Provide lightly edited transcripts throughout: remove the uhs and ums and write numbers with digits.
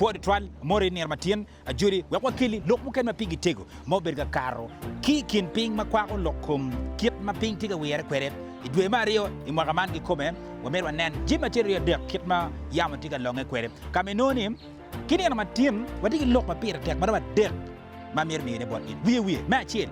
Apwoyo tutwal, amoti nino matin, ajoli wek wakelli lok mukene ma pigi tego ma obedo ka kato ki i kin piny ma kwako lok kom kit ma piny tye ka wire kwede. I dwe me aryo i mwaka man kikome, wamito wanen jami acel aryo adek kit ma yamo tye ka longe kwede. Ka ma inongo ni ki nino matin watye ki lok ma pire tek ma romo adek ma amito miyone bot in. Wiye wiye me acel.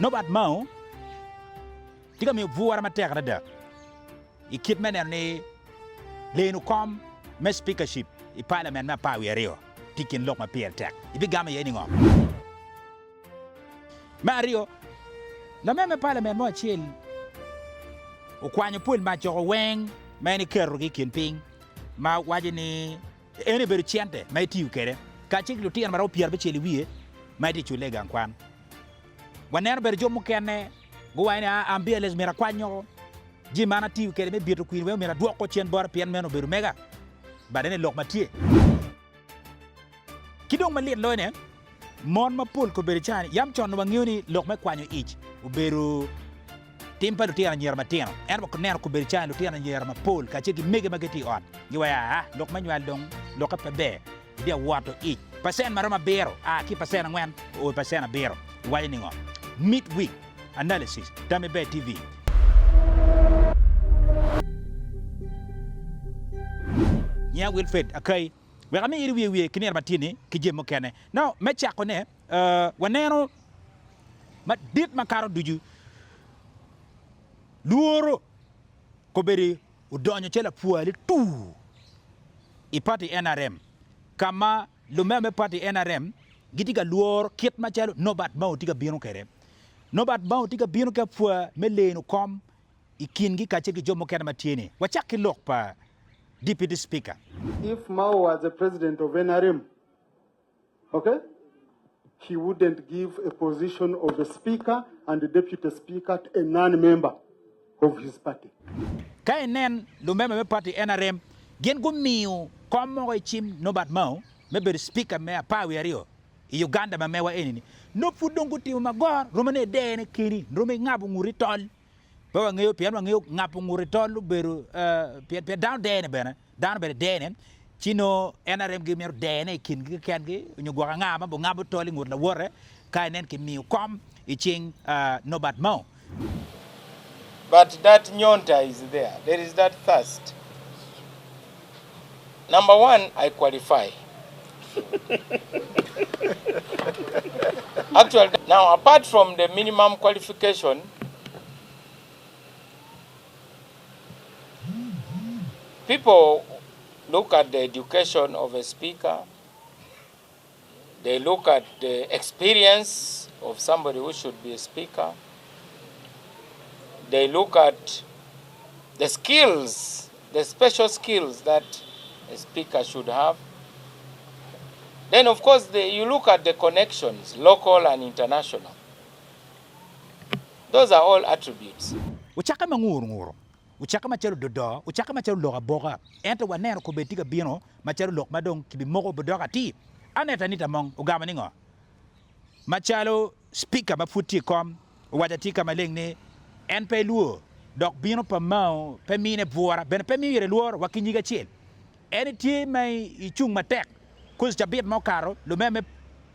Norbert Mao tye ka miyo bwura matek adada i kit me neno ni leno kom me speakership i parliament me 12 tye i kin lok ma pire tek. Ibigamo iye ningo? Me aryo, lamem me parliament mo acel okwanyo pol mac coko weng ma en eketogi i kin piny ma waco ni en obedo cente ma etiyo kwede kacel ki lutino ma romo pyerabicel i wiye ma etye ka culle i gang kwan. Waneno bene jo mukene guwaco ni, Aa, an BLS myero akwany woko. Jami ma an atiyo kwede me bito kwir weng myero adwoko cen bota pien meno obedo mega. But ene lok ma tye. Ki dong malit loyo ne, mon mapol kobedo cani, yam con wangeyo ni lok me kwanyo ic obedo tim pa lutino anyira matino. Ento waneno kobedo cani lutino anyira mapol kacel ki mege ma gitye i ot giwaco aa, lok me nywal dong lokke pe ber. Itye ka woto ic pacen ma romo abiro a ki i pacen angwen o i pacen abiro. Iwaco ningo? Mid week analysis, Tammi Ber TV. Nyinga Wilfred Akai. Wek ami iri wiye wiye ki nino matye-ni ki jami mukene. Now, me cakone, waneno madit makato ducu, lworo kobedi odonyo calo apwa litur i pati nrm ka ma lumema me pati nrm gitye ka lworo kit macalo Norbert Mao tye ka bino kwede. Norbert Mao tye ka bino ki apwa me leno kom i kingi kacel ki jo mukene ma tye-ni. Wacak ki lok pa Deputy Speaker. If Mao was the president of nrm, ok, he wouldn't give a position of a speaker and a deputy speaker to a non-member of his party. Ka inen lumemba me party nrm gin gumiyo kom moko i cim Norbert Mao me bedo speaker me 12 i Uganda ma mewa eni ni nongo pud dong gutimo magoro romo ni idene keni romo ingabo nguti tol pe wangeyo pien wangeyo ngabo nguti tol obedo pien dano dene bene Dano bene dene, ci nongo NRM gimito dene i kingi kekengi nyo gwok anga ma bingabo tol i ngut lawote ka inen kimiyo kom i cing Norbert Mao. But that nyonta is there, there is that thirst. Number one, I qualify. Actually, now apart from the minimum qualification, People look at the education of a speaker, they look at the experience of somebody who should be a speaker, they look at the skills, the special skills that a speaker should have. Then, of course, the, you look at the connections, local and international. Those are all attributes. Ocakke ma ngur nguro, ocakke macalo dodo, ocakke macalo lok aboka, ento waneno kobedi tye ka bino macalo lok ma dong kibimoko obidoko atir. Annet Anita Among ogamo ni ngo? Macalo Speaker ma pud tye i kom, owaco atir ka maleng ni en pe elwor dok bino pa Mao pe mine bwura bene pe miyo ire lworo wa ki nyige acel. En tye ma icung matek koz cabit ma okato lumema me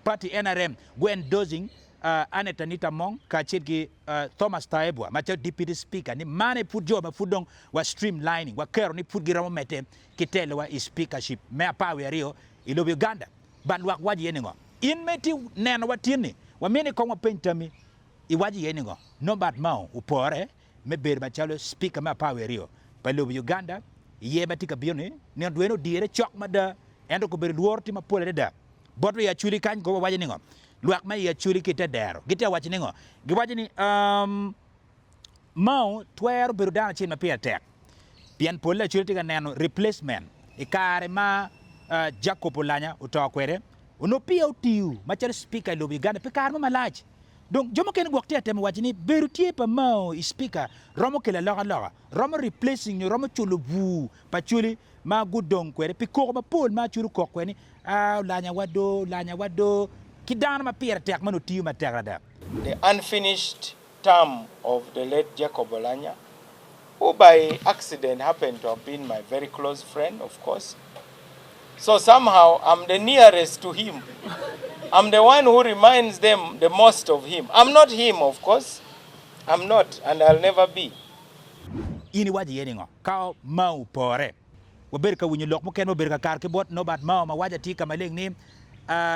party nrm gu endorsing Annet Anita Among kacel ki Thomas Tayebwa macalo Deputy Speaker ni man aye pud jo ma pud dong wa streamlining wa kero ni pud giromo medde ki telowa i speakership me 12 i lobo Uganda. But lwak waco iye ningo? In ma itye nenowa tin-ni, wamito ni kong wapeny tammi, iwaco iye ningo? Norbert Mao opore me bedo macalo Speaker me 12 pa lobo Uganda iye ma tye ka bino-ni, nino dwene odire cok mada ento kobedo lworo tye mapol adada. Bot i Acholi kany kobo waco ningo? Lwak ma i Acholi ki i te dero gitye ka waco ningo? Giwaco ni, Um, Mao twero bedo dano acel ma pire tek pien polle Acholi tye ka neno replacement i kare ma uh, Jacob Olanya oto kwede onongo peya otiyo macalo speaker i lobo Uganda pi kare mo malac. Dong jo mukene gwok tye ka temo waco ni bedo tye pa Mao i speaker romo kelo alokaloka, romo replacing nyo romo culo bur pa Acholi ma gudong kwede pi koko mapol ma Acholi okok kwede ni aa olanya wa do, olanya wa do ki dano ma pire tek ma nongo tiyo matek adada. The unfinished term of the late Jacob Olanya. who by accident happened to have been my very close friend, of course. So somehow I'm the nearest to him. I'm the one who reminds them the most of him. I'm not him, of course. I'm not, and I'll never be. In iwaco iye ningo ka Mao opore? Wabedo ka winyo lok mukene ma obedo kakare ki bot Nobert Mao ma waco atir ka maleng ni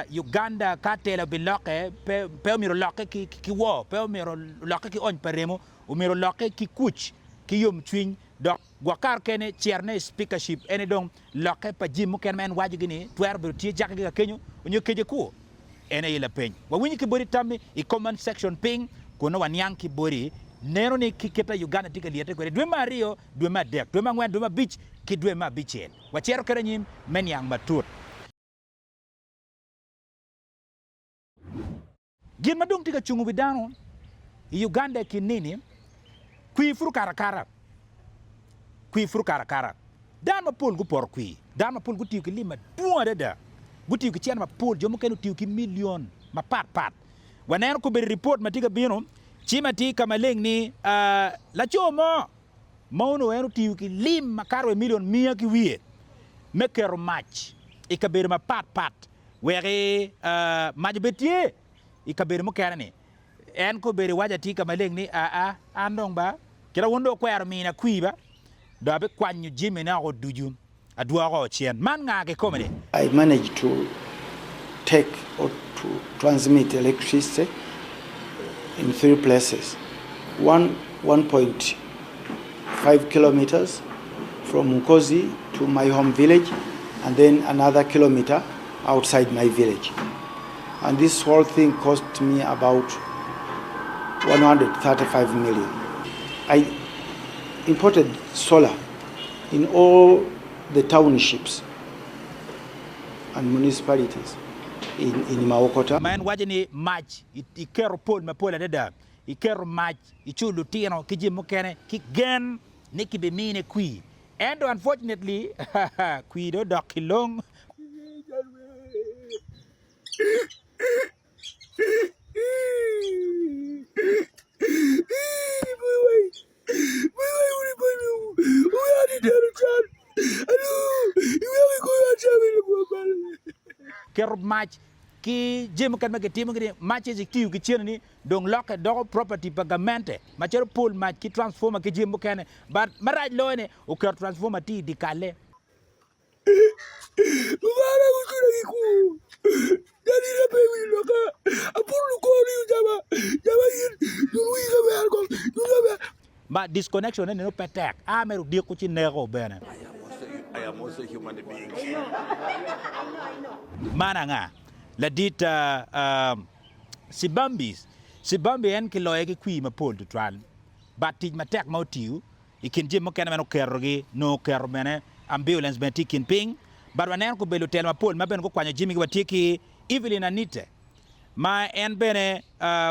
Uganda ka tela obilokke pe omyero olokke ki woo, pe omyero olokke ki ony pa remo, omyero olokke ki kuc ki yomcwiny dok gwok kare kene cerone i speakership ene dong lokke pa jami mukene ma en wacogi ni twero bedo tye cakke ki kakenyo onyo kece kwo. En aye lapeny. Wawinyo ki boti tammi i comment section piny kun nongo waniang ki boti neno ni ki kit ma Uganda tye ka lyete kwede dwe me aryo, dwe me adek, dwe me angwen, dwe me abic ki dwe me abicel. Wacito kede anyim me niang matut. Gin ma dong tye ka cungo wi dano i Uganda i kin nini, kwir pud okato akata, kwir pud okato akata. Dano mapol gupoto kwir, dano mapol gutiyo ki lim madwong adada, gutiyo ki cente mapol, jo mukene otiyo ki milion mapat pat. Waneno kobedo ripot ma tye ka bino ci ma tye ka maleng ni laco mo ma onongo en otiyo ki lim makato wa milion miya ki wiye me keto mac i kabedo mapat pat wek mac obed tye i kabedo mukene-ni. En kobedo iwaco atir ka maleng ni, Aa, an dong ba, kita wun dong wukwero mina kwir ba, dong abikwanyo jamine oko ducu, adwoko cen. Man nga kikome-ni? I managed to take or to transmit electricity in three places, one 1.5 kilometers from Nkozi to my home village and then another kilometer outside my village. And this whole thing cost me about 135 million. I imported solar in all the townships and municipalities in, in Mawokota. Ma en waco ni mac iketo pol mapol adada Iketo mac, iculo lutino ki jami mukene ki gen ni kibimine kwir. Ento unfortunately, kwir dong odok ki long. Keto mac ki jami mukene ma kitimo gini, mac-ci kitiyo ki cente-ni dong lokke doko property pa gamente macalo pol mac ki transformer ki jami mukene but marac loyo ni oketo transformer tye i dye kalle. Ma disconnection ne neno pe tek a mere odiko ci neko bene. Man anga? Ladit Cibambi. Cibambi en kiloye ki kwir mapol tutwal but tic matek ma otiyo i kin jami mukene ma en oketogi nongo oketo bene ambulance bene tye i kin piny but waneno gubedo lutelo mapol ma bene gukwanyo jamigi watye ki Evelyn Anite ma en bene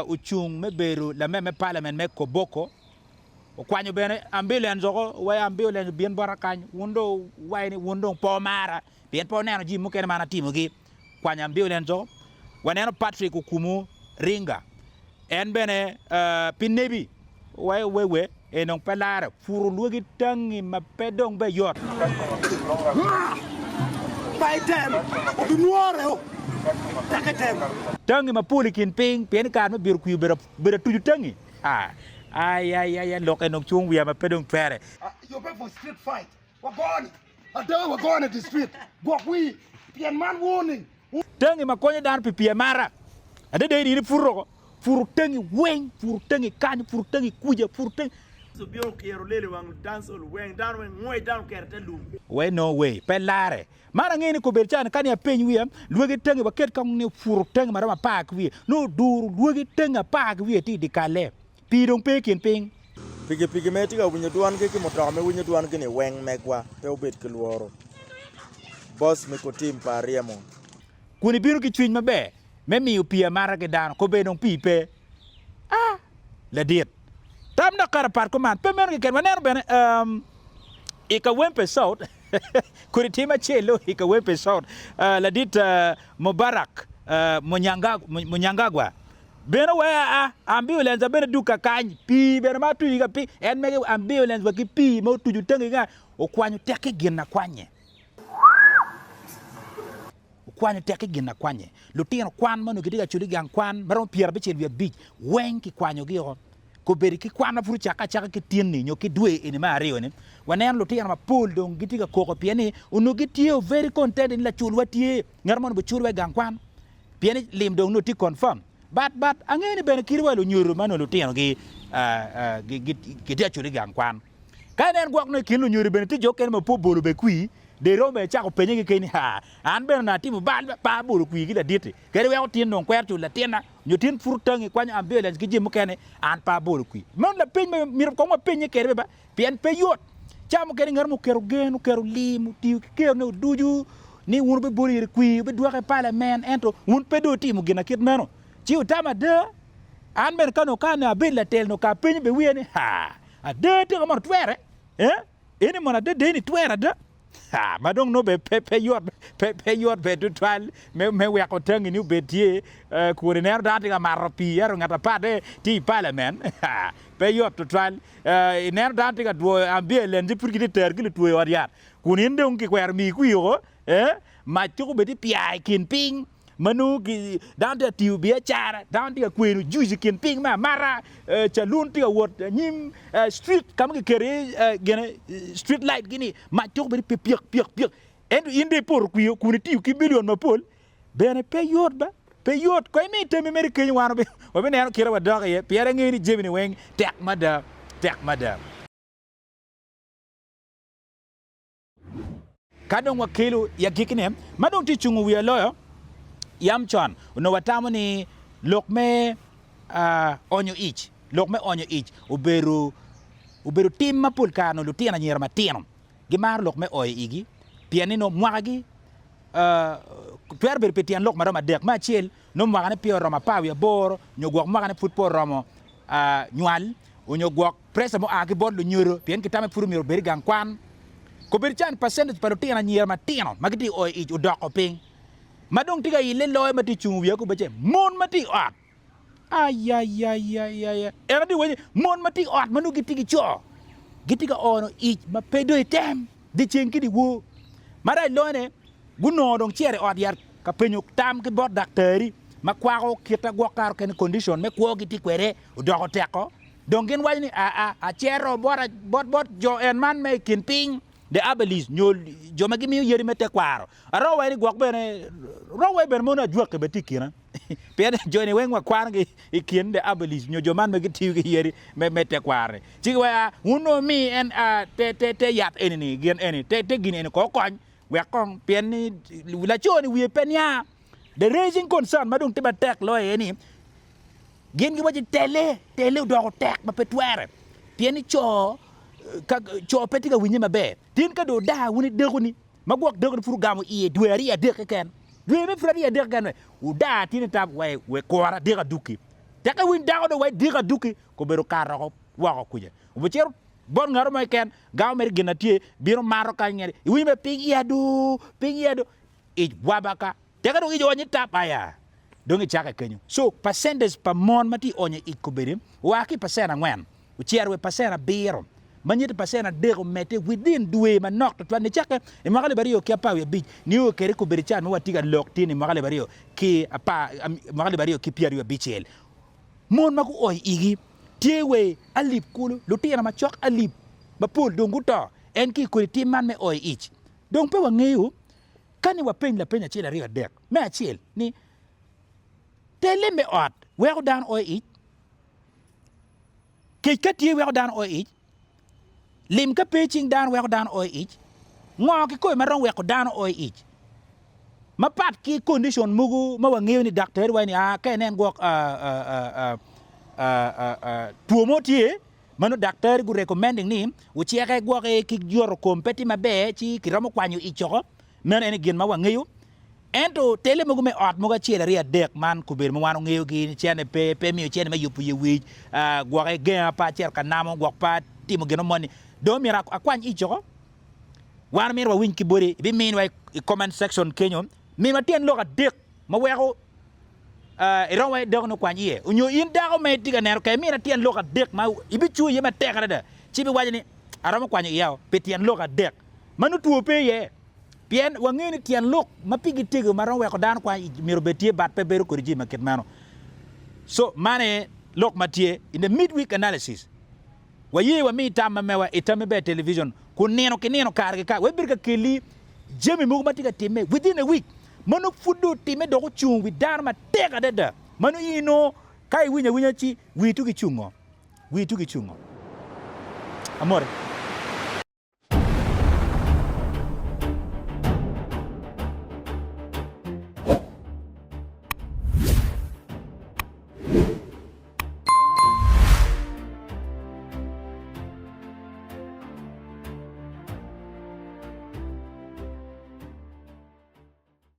ocung me bedo lamem me parliament me Koboko okwanyo bene ambulance woko wai ambulance obin bota kany wun dong wuwaco ni wun dong pe wumara pien pe wuneno jami mukene ma an atimogi kwanyo ambulance woko waneno Patrick Okumu Ringa en bene pi nebi wai wewe en dong pe lare puro lwegi tangi ma pe dong be yot. Tangi mapol i kin piny pien i kare me bito kwir obedo atuco tangi. Ayayaya lok en dong cung wiya ma pe dong twere. Tangi ma konyo dano pi pii amata. Adada in iputo oko, puto tangi weng, puto tangi kany, puto tangi kuca, puto tangi. Wai no way, pe lare. Man angeyo ni kobedo cani ka ni apeny wiya, lwagi tangi waket kong ni oputo tangi maromo apar ki wiye, nongo oduro lwagi tangi apar ki wiye tye i dye kalle. Pii dong pe i kin piny. Pikipiki ma itye ka winyo dwangi ki mutoka ma iwinyo dwangi-ni weng megwa pe wubed ki lworo. Boss me Kotim pa Aryemo. Kun ibino ki cwiny maber me miyo pii amata ki dano, kobedi dong pii pe. A Ladit, tam dok kare pat kuman. Pe meno keken, waneno bene i Kawempe South, kodi tim acel-lu i Kawempe South, ladit Mubarak Munyangagwa. Bene wee aa, ambulance bene dug kakany, pii bene ma atuco ka piny, en mege ambulance wa ki pii ma otuco tangi ka okwanyo tekki gin akwanye. Okwanyo tekki gin akwanye. Lutino kwan ma onongo gitye ka culo i gang kwan ma romo 75 weng kikwanyogi oko. Kobedo ki kwan ma pud ocakke acaka ki tin-ni nyo ki dwe eni me aryo-ni, waneno lutino mapol dong gitye ka koko pien ni onongo gitye very contented ni laculwa tye, ngat mo onongo biculowa i gang kwan pien ni lim dong nongo tye confirm. But but angeyo ni bene kadi wa lunyodo ma nongo lutinogi gitye ka culo i gang kwan, ka inen gwok nongo i kin lunyodo bene tye jo okene ma pe obolo bene kwir, dong iromo bene cako penye kekeni ni haa an bene onongo atimo bal pe abolo kwir ki ladit-ti kadi weko tin dong kwero culo latinna. Nyo tin pud otangi kwanyo ambulance ki jami mukene, an pe abolo kwi. Meno lapeny ma myero kong wapenye kwede bene ba, pien pe yot. Ca mukene ngat mo oketo gen, oketo lim, otiyo ki kerone ducu ni wun wubibolo ire kwi, wubidwoke i palamen, ento wun pe dong wutimo gin na kit meno. Ci wutamo ada? An bene ka onongo ka onongo abedo latel onongo ka apenyo bene wiya ni, Haa, ada tika mono twere? Eh? Eni mono adada eni twero ada? Ha, ma dong nongo bene pe, pe yot, pe, pe yot bene tutwal me, me weko tangi ni obed tye eh, kun ineno dano tye ka mato pii ento ngat apatte tye i palament. Ha, pe yot tutwal. Eh, ineno dano tye ka dwoyo ambulance pud gitye tero ki lutwo i ot yat kun in dong kikwero miyi kwir woko, eh, mac tuko bed tye pya i kin piny. ma nongo dano tye ka tiyo biacara, dano tye ka kweno juice i kin piny me amata, calun tye ka wot anyim street ka ma kiketo iye gine street light gini mac tuko bedo pyek pyek pyek ento in dong ipoto kwir kun itiyo ki million mapol bene pe yot ba pe yot kong imi tammi mere kenyo wan wabineno kite wadok iye pien angeyo ni jami ni weng tek mada tek mada. Ka dong wakelo i agikkine, ma dong tye cungo wiya loyo, yam con onongo watamo ni lok me onyo ic, lok me onyo ic obedo obedo tim ma pol kare onongo lutino anyira matino gimaro lok me oyo igi pien ni nongo mwakagi twero bedo pi tyen lok ma romo adek. Me acel, nongo mwakane peya oromo apar wiye aboro nyo gwok mwakane pud pe oromo nywal onyo gwok Preca mua ki bot lunyodo pien kitame pud omyero obed i gang kwan. Kobedo can percentage pa lutino anyira matino ma gitye i oyo ic odoko piny. Ma dong tye ka ile loyo ma tye cungo wiya kubece mon ma tye i ot. Ayayayayaya. En atye waco ni mon ma tye i ot ma nongo gitye ki co gitye ka ono ic ma pe dong item dyeceng ki dyewor. Marac loyone gunongo dong cito i ot yat ka penyo tam ki bot daktari ma kwako kit agwok kare kene condition me kwogi tye kwede odoko teko. Dong gin waco ni, Aa, acito bot bot jo en man me i kin piny, the Abelis, nyo jo ma gimiyo yadi me tekwaro. Aromo waco ni gwok bene, romo waco bene mono ajwaki bene tye i kina. Pien jo-ni weng wakwanogi i kin the Abelis, nyo jo man ma gitiyo ki yadi me, me tekwaro-ni. Ci giwaco, Aa, wun dong wumi en a, te, te, te yat eni-ni, gin eni, te, te gin eni kong okony, wek kong, pien ni laco-ni wiye pe niang. The raising concern ma dong tye matek loyo aye ni, Gin giwaco ni telle, telle odoko tek ma pe twere pien ni co ka co pe tye ka winye maber. Tin ka dong odaa wun idekoni ma gwok dekoni pud ogamo iye dwe aryo adek keken, dwe me pud aryo adek keken odaa tin itam wai wek kora dek aduki. Tekke winy dako dong wai dek aduki kobedo kato woko kuca. Obicito bot ngat mo keken gamo mere gin na tye bino mato kany ngete iwinyo mere piny iya do piny iya do ic bwaba ka. Teke dong ic oonyo tap aya dong icake kenyo. So percentage pa mon ma tye onyo ic kobedi oa ki i percent angwen ocito wa i percent abiro ma nyuto percent adek omedde within dwe manok tutwal nicakke i mwaka alip aryo ki apar wiye abic nio kede kobedi can ma watye ka lok tin i mwaka alip aryo ki apar mwaka alip aryo ki pyeraryo abicel. Mon ma guoyo igi tye wa i alip kulu lutino macok alip mapol dong guto en ki i kodi tim man me oyo ic. Dong pe wangeyo Ka ni wapeny lapeny acel aryo adek, me acel ni, Telle me ot weko dano o i ic? Kec ka tye weko dano o i ic? Lim ka pe i cing dano weko dano o i ic? Ngo kikome ma romo weko dano o i ic? Mapat ki condition mogo ma wangeyo ni daktari waco ni aa ka inen gwok two mo tye Ma nongo daktari gu recommending ni wuceke gwoki ki yoto kom pe tye maber ci kiromo kwanyo ic oko, meno ene gin ma wangeyo. Ento tele mogo me ot mogo acel aryo adek man kobedo ma wan wangeyo gi ni cene pe, pe miyo cene me yubo ye wic, gwoki genga pe acito ka namo, gwok pe atimo gin mo moni, dong myero akwany ic oko. Wan myero wawiny ki boti, ibiminiwa i comment section kenyo, minwa tyen lok adek ma weko. Iromo wa idoko ni okwany iye onyo in dako ma itye ka neno ka imina tyen lok adek ma ibicung iye matek adada ci ibiwaco ni aromo kwanyo iya o pi tyen lok adek ma nongo two pe iye. Pien wangeyo ni tyen lok ma pigi tego ma romo weko dano kwany ic myero obed tye but pe bedo kodi jami ma kit meno. So man aye lok ma tye in the mid-week analysis. Waye wami tam ma mewa i Tammi Ber Television kun nino ki nino kare ki kare wabibedo ka kelli jami mogo ma tye ka timme within a week ma nongo pud dong otimme dok ocungo wi dano matek adada ma nongo in inongo ka iwinyo awinya ci wii tugi cungo. Wii tugi cungo. Amore.